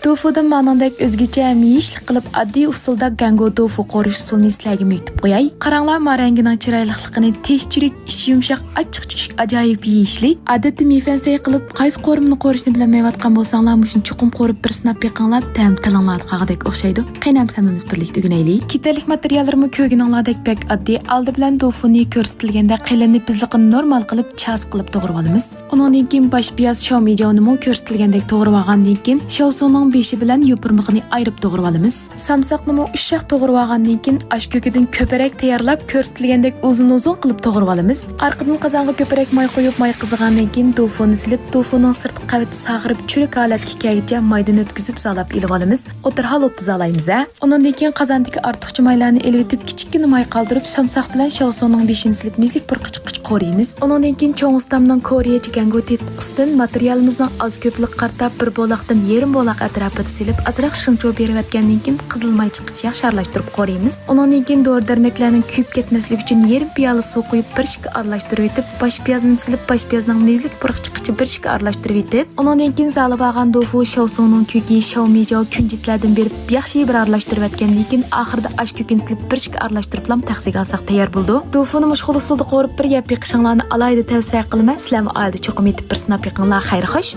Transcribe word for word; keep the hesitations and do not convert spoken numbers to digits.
توفۇدىن مانىڭدەك ئۆزگىچە ھەم يېيىشلىك قىلىپ ئاددىي ئۇسۇلدا گەڭگو توفۇ قورۇش ئۇسۇلىنى سىلەرگە مۆكتۈپ قوياي. قاراڭلار، ما رەڭگىنىڭ چىرايلىقلىقىنى، تېشى چىرىك، ئىچى يۇمشاق، ئاچچىق چۈچۈك ئاجايىپ يېيىشلىك. ئادەتتە مىفەنسەي قىلىپ قايسى قورۇمىنى قورۇشنى بىلەلمەيۋاتقان بولساڭلار، مۇشۇنى چوقۇم قورۇپ بىر سىناپ بېقىڭلار، تەم تىلىڭلاردا قالغۇدەك ئوخشايدۇ. قېنى ئەمسە ھەممىمىز بىرلىكتە ئۆگىنەيلى. كېتەرلىك ماتېرىياللىرىمۇ كۆرگىنىڭلاردەك بەك ئاددىي. ئالدى بىلەن دوفۇنى كۆرسىتىلگەندە قېلىننى بىزلىقىنى نورمال قىلىپ چاس قىلىپ توغرىۋالىمىز. ئۇنىڭدىن كېيىن باش پىياز شاۋمىجاۋنىمۇ كۆرسىتىلگەندەك توغرىۋالغاندىن كېيىن، شاۋسۇنىڭ بېشى بىلەن يوپۇرمىقىنى ئايرىپ توغرىۋالىمىز. سامساقنىمۇ ئۈچ شاخ توغرىۋالغاندىن كېيىن، ئاش كۆكىدىن كۆپرەك تەييارلاپ، كۆرسىتىلگەندەك ئۇزۇن-ئۇزۇن قىلىپ توغرىۋالىمىز. ئارقىدىن قازانغا كۆپرەك ماي قۇيۇپ، ماي قىزىغاندىن كېيىن، دوفۇنى سېلىپ، دوفۇنىڭ سىرتقى قەۋىتى ساغىرىپ، چۈرۈك ھالەتكە كەلگۈچە مايدىن ئۆتكۈزۈپ زالاپ ئېلىۋالىمىز. ئوتتۇرا ھالەتتە زالايمىز ھە. ئۇنىڭدىن كېيىن قازاندىكى ئارتۇقچە مايلارنى ئېلىۋېتىپ، كىچىككىنە ماي قالدۇرۇپ، سامساق بىلەن شاۋسۇنىڭ بېشىنى سېلىپ، مېزىك پۇرىقى چىققىچە قورۇيمىز. ئۇنىڭدىن كېيىن چوڭ ئۇستامنىڭ كورېيەچە گەڭگو تېتىتقۇسىدىن ماتېرىيالىمىزنىڭ ئاز كۆپلۈكىگە قارىتا بىر بولاقتىن يېرىم بولاق ئەتراپىدا سېلىپ، ئازراق شېڭچۇ بېرىۋەتكەندىن كېيىن، قىزىل ماي چىققىچە ياخشى ئارىلاشتۇرۇپ قورۇيمىز. ئۇنىڭدىن كېيىن دورا-دەرمەكلەرنىڭ كۆيۈپ كەتمەسلىكى ئۈچۈن يېرىم پىيالە سۇ قۇيۇپ، بىر ئىككى ئارىلاشتۇرۇۋېتىپ، باش پىيازنى سېلىپ، باش پىيازنىڭ مېزىلىك پۇرىقى چىققىچە بىر ئىككى ئارىلاشتۇرۇۋېتىپ، ئۇنىڭدىن كېيىن زالىۋالغان دوفۇ، شاۋسۇڭنىڭ كۆكى، شاۋمىجاۋ، كۈنجۈتلەردىن بېرىپ ياخشى بىر ئارىلاشتۇرۇۋەتكەندىن كېيىن، ئاخىرىدا ئاش كۆكىنى سېلىپ بىر ئىككى ئارىلاشتۇرۇپلام تەخسىگە ئالساق تەييار بولىدۇ. دوفۇنى مۇشۇ خىل ئۇسۇلدا قورۇپ بىر يەپ بېقىشىڭلارنى ئالاھىدە تەۋسىيە قىلىمەن. سىلەرمۇ ئائىلىدە چوقۇم ئېتىپ بىر سىناپ بېقىڭلار. خەير خوش.